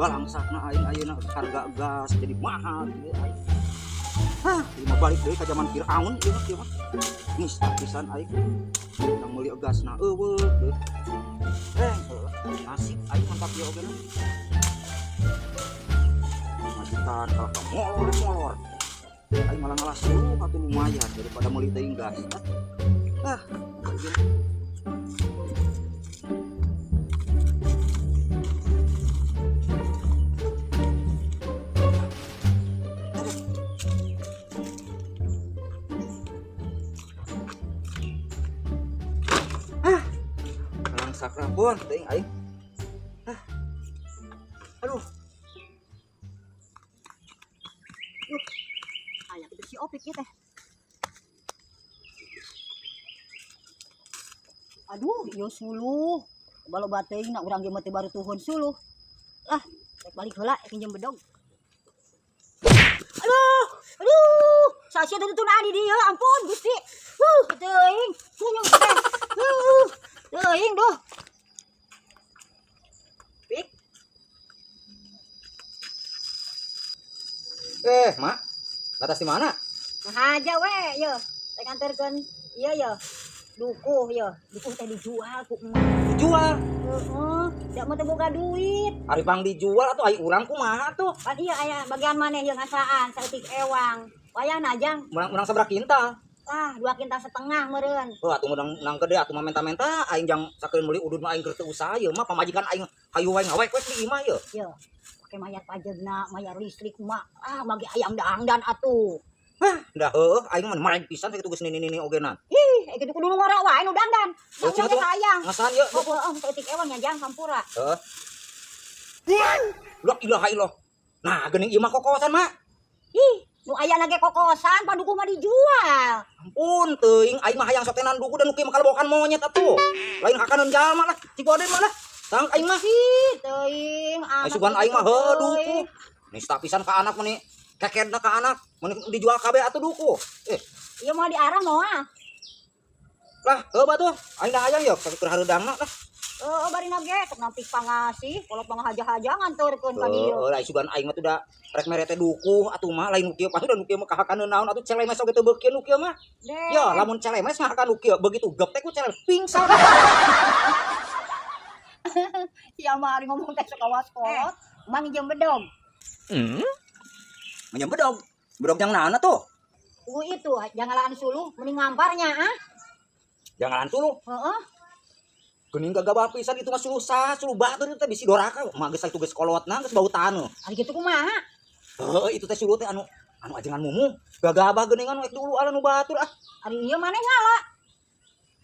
Balangsakna aing ayeuna harga gas jadi mahal ieu aing. Hah, ieu mah balik deui ka zaman Firaun ieu mah ieu mah. Nista pisan aing. Nang meuli gasna eueuh deui. Nasib aing mantap ieu oge. Majikan kalau molor-molor. Aing malah ngalah suluh atuh lumayan daripada meuli teuing gas. Ah, sakra pun teuing aing. Ah. Aduh. Aya kitu si Opik ieu teh. Aduh, ieu suluh. Balo teuing na urang ge mah teu baru tuhun suluh. Lah, rek balik heula pinjem bedog. Aduh, aduh, sasia teh tunaan di dieu, ampun Gusti. Huh, teuing, kunyung teh. Huh. Teuing duh. Pik. Mak. Atas di mana? Nah aja we, ye. Rek anterkeun ieu ye. Dukuh ye, dukuh teh dijual ku emak. Dijual? Heeh, da mah teu boga duit. Ari pang dijual atuh ai urang kumaha tuh? Pan ieu aya bagian maneh ieu ngasaan saeutik ewang. Wayahna jang. Menang sabaraha kintal? Ah, 2,5 kintal meureun. Oh, atuh menang gede atuh mah menta-menta aing jang sakeun meuli udud mah aing keur teu usaha ieu mah pamajikan aing hayu wae ngawek we di imah ieu. Ye. Pake mayar pajegna, mayar listrik mah. Ah, bagi ayam dangdan atuh. Hah, dah heueuh aing mah mareng pisan sakitu geus nini-nini ogena. Ih, kitu kudu ngora wae nu dangdan. Oh, Dangdan teh hayang. Ngasaan ye. Oh, heeh, saeutik ewang nya jang hampura. Heeh. La ilaha illallah. Nah, geuning ieu mah kokosan, Mak. Ih, nu aya lagi kokosan paduku mah dijual. Ampun teuing aing mah hayang sotenan duku dan nu kieu mah kalebokan monyet atuh. Lain hakaneun jalma lah, cik waden mah lah. Tang aing mah. Ih, teuing anak. Sugan aing mah heuh duku. Nista pisan ka anak meni kekedna ka anak, meni dijual kabeh atuh duku. Ieu mah diarah moal. Lah, heuh batuh. Aing da hayang ye keur hareudangna lah. Heeh, bari na ge sok nampik pangasih, kalau pangahaja-haja nganturkeun ka dieu. Heuh, lah sugan aing mah tuh da rek mere teh dukuh atuh mah lain nu kieu pasti da nu kieu mah kahakaneun naon atuh celemes oge teu beukeun nu kieu mah. Ya, lamun celemes ngahakan nu kieu begitu gep teh ku celemes pingsan. Sia mah ari ngomong teh sok awas kolot, mang nginjem bedog. Nginjem bedog. Bedog yang naon atuh? Itu jangalaan suluh mending ngamparnya ah. Jangalaan suluh? Heeh. Geuning gagabah pisan itu mah suluh sah, suluh batur itu teh bisi doraka. Mah geus itu geus kolotna geus bau taneuh. Ari kitu kumaha? Heeh, itu teh suluh teh anu ajengan mumu. Gagabah geuning anu ek dulu anu batur ah. Ari ieu maneh ngala.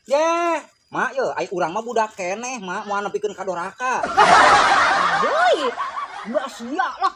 Yeh, mak ye ai urang mah budak keneh, mak moal nepikeun ka doraka. Deui. Mbak sia lah.